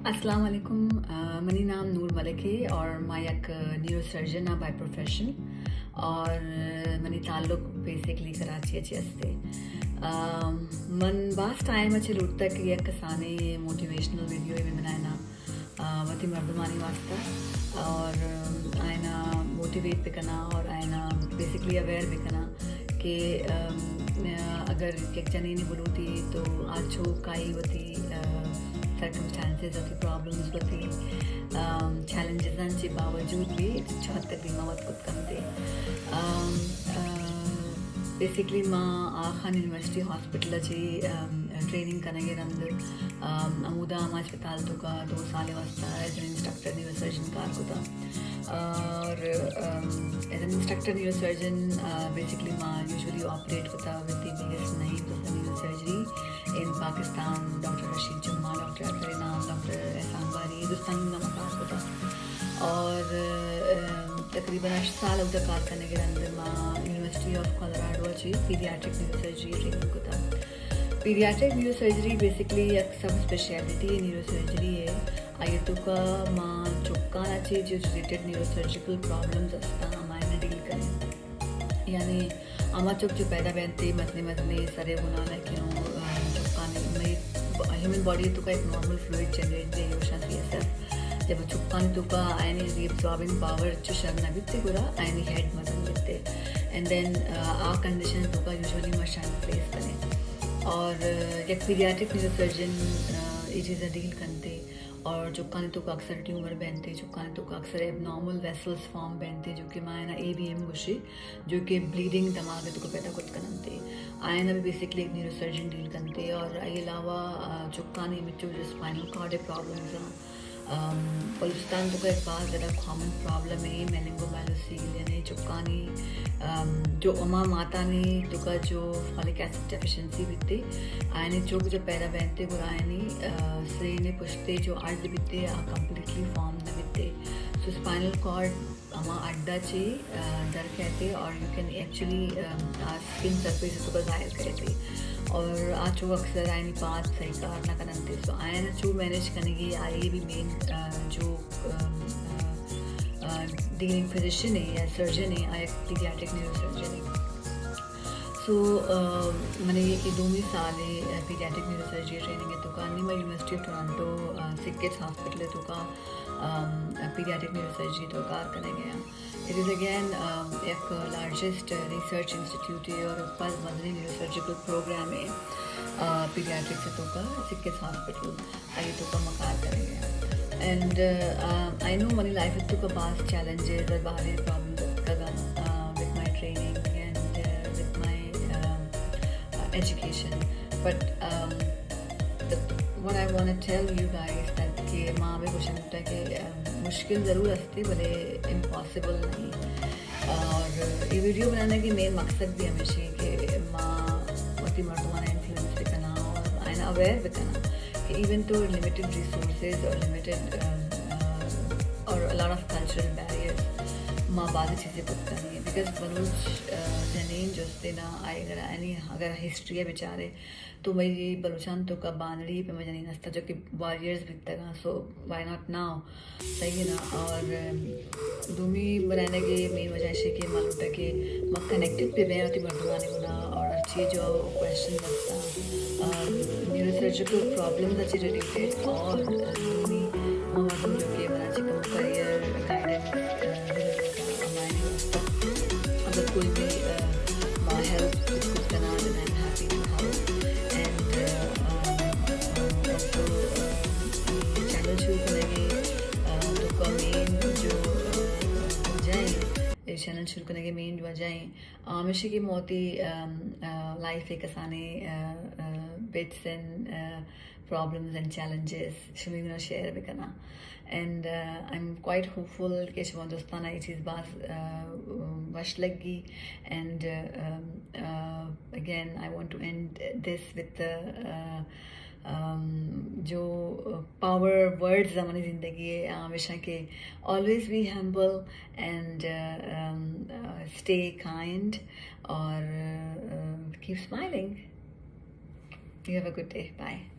السلام علیکم، آ، منی نام نور ملک ہے اور ما یک نیورو سرجن ہاں بائی پروفیشن اور منی تعلق بیسکلی کراچی اچی ہستے۔ آ، من باز ٹائم اچی لوٹتا کہ یک کسانے موٹیویشنل ویڈیو بھی بنائنا، آ، وتی مردمانی واسطہ اور آئینا موٹیویٹ بکنا اور آئینا بیسکلی اویئر بکنا کہ، ام، اگر یک جنینی بلوٹی تو آ چو کائی وتی، آ، سرکمسٹانسز، وتی پرابلمز، وتی، ام، چیلنجزاں چی باوجود بھی چو حد تک دیما وت کت کنتے۔ ام، آ، بیسکلی ما آخان یونیورسٹی ہاسپٹل چی، ام، ٹریننگ کنگے رند، ام، ہمودا ہما ہسپتال توکا دو سال واسطہ as an instructor neuro surgeon کار کتا۔ اور، um, as an instructor neuro surgeon, ah, basically ما یوزولی آپریٹ کتا with the biggest names of the neuro surgery in Pakistan, doctor Rashid Juma, doctor اطہر انعام، ڈاکٹر احسان باری، ہندوستان ما کار کتا۔ اور، ام، تقریباً ہشت سال اودا کار کنگے رند ما یونیورسٹی آف کالوراڈو چی پیڈیاٹرک نیورو سرجری ٹریننگ کتا۔ پیڈیاٹرک نیورو سرجری بیسکلی یک سب اسپیشلٹی نیورو سرجری ہے۔ آئی توکا ما چکانا چی جو ریلیٹڈ نیورو سرجیکل پرابلمز ہستا، ہمائینا ڈیل کنیں۔ یعنی ہما چک جو پیدا بینتے مزنی مزنی سرے گنا، لیکن، آ، چکانی، مئی ہیومن باڈی توکا ایک نارمل فلوئڈ جنریٹ دے، یوشا سی ایس ایف۔ جب چکانی توکا آئینی ری ابزاربنگ پاور چو شر نہ بیتے، گڑا آئینی ہیڈ مزن بیتے۔ اینڈ دین، آ، آ کنڈیشن توکا یوزولی ما شنٹ پلیس کنیں۔ اور، آ، یک پیڈیاٹرک نیورو سرجن، آ، یہ چیزیں ڈیل کنتے۔ اور چکانی توکا اکثر ٹیومر بینتے، چکانی توکا اکثر ایب نارمل ویسلز فارم بینتے، جو کہ ما اینا اے وی ایم گوشی، جو کہ بلیڈنگ دماغ توکا پیدا کت کننتے۔ آئینا بھی بیسکلی ایک نیورو سرجن ڈیل کنتے۔ اور آئی علاوہ، آ، چکانی مچو جو اسپائنل کارڈ پرابلمز ہیں، ام، بلوچستان توکا ایک باز زیادہ کامن پرابلم ہے میننگو مائلوسیل، یعنی چکانی، ام، جو اما ماتانی توکا جو فالک ایسڈ ڈیفیشنسی بیتے، آئینی چک جو پیدا بینتے گڑا آئینی، آ، سرینے پشتے جو اڈ بیتے، آ کمپلیٹلی فارم نہ بیتے۔ سو اسپائنل کارڈ ہما اڈا چی، آ، در کئیتے اور you can actually, uh, uh skin surface توکا ظاہر کئیتے۔ اور آ چو اکثر آئینی پاد صحیح کار نہ کننتے۔ سو آئینا چو مینج کنگی، آئی بھی مین، آ، جو، آ، آ، آ، ڈیلنگ فزیشن ہے یا سرجن ہے، آ یک پیڈیاٹرک نیورو سرجن ہے۔ سو، آ، منی یہ دومی سال ہے، آ، پیڈیاٹرک نیورو سرجری ٹریننگ ہے توکا، نی ما یونیورسٹی آف ٹورانٹو، آ، سکٹس ہاسپٹل ہے توکا، آ، پیڈیاٹرک نیورو سرجری توکا کار کنگے ہاں۔ It is again, آ، یک لارجسٹ ریسرچ انسٹیٹیوٹ ہے اور پد مزنی نیورو سرجیکل پروگرام ہے، آ، پیڈیاٹرکس توکا سکس ہاسپٹل آئی توکا ما کار کنگے ہاں۔ اینڈ، آ، آئی نو منی لائف توکا باز چیلنجز اور باز پرابلمز اتکگا، uh, with my training and, uh, with my, uh, uh, education. But, uh, what I want to tell you guys that کہ ما ہمے گوشن لوٹاں کہ، آ، مشکل ضرور ہستی بلے امپاسبل نہیں۔ اور یہ ویڈیو بنانے کی مین مقصد بھی ہمیشہ ہے کہ ما وتی مردمان انفلوئنس بکناں اور آئین اویئر بکناں کہ ایون تو لمیٹڈ ریسورسز اور لمیٹڈ، آ، آ، اور a lot of cultural barriers ما بعض چیزیں پتہ نہیں ہے، بیکاز بلوچ، آ، جنین جستے نا آئے اگر اینی اگر ہسٹری بچارے تو مئی بلوچان توکا بانڑی پہ مجنین ہستا جو کہ وارئرز بیتگاں، سو وائی ناٹ ناؤ؟ صحیح ہے نا؟ اور، ام، دومی بنائنگے مین وجہ ایشی کہ ما لوٹا کہ ما کنیکٹڈ بہ بیں وتی مردمانی گنا اور ہر چیز جو کویشچن ہستا، ام، نیورو سرجیکل پرابلمز اچی ریلیٹڈ اور، ام، دومی ما مردم جو کہ منا چی کم کریئر گائیڈنس، ام، ہماری اگر کوئی بھی، آ، ما ہیلپ کچھ کنا، then I am happy to help. And, آ، آ، آ، also، آ، یہ چینل شروع کنگے، آ، توکا مین جو، آ، وجہ ہے، یہ چینل شروع کنگے مین وجہ ہے، آ، ہمیشہ کہ موتی، آ، آ، لائف ایک کسانے، ah, ah, bits and, ah, problems and challenges شمی گنا شیئر بکناں۔ And, ah, I am quite hopeful کہ شما دوستانا یہ چیز باز، آ، وش لگی۔ And, ah, ah, again I want to end this with the، ah, um, جو پاور ورڈز ہماری زندگی ہے، آ، ہمیشہ کہ always be humble and, آ، آم، آ، stay kind اور، آ، keep smiling. You have a good day. Bye.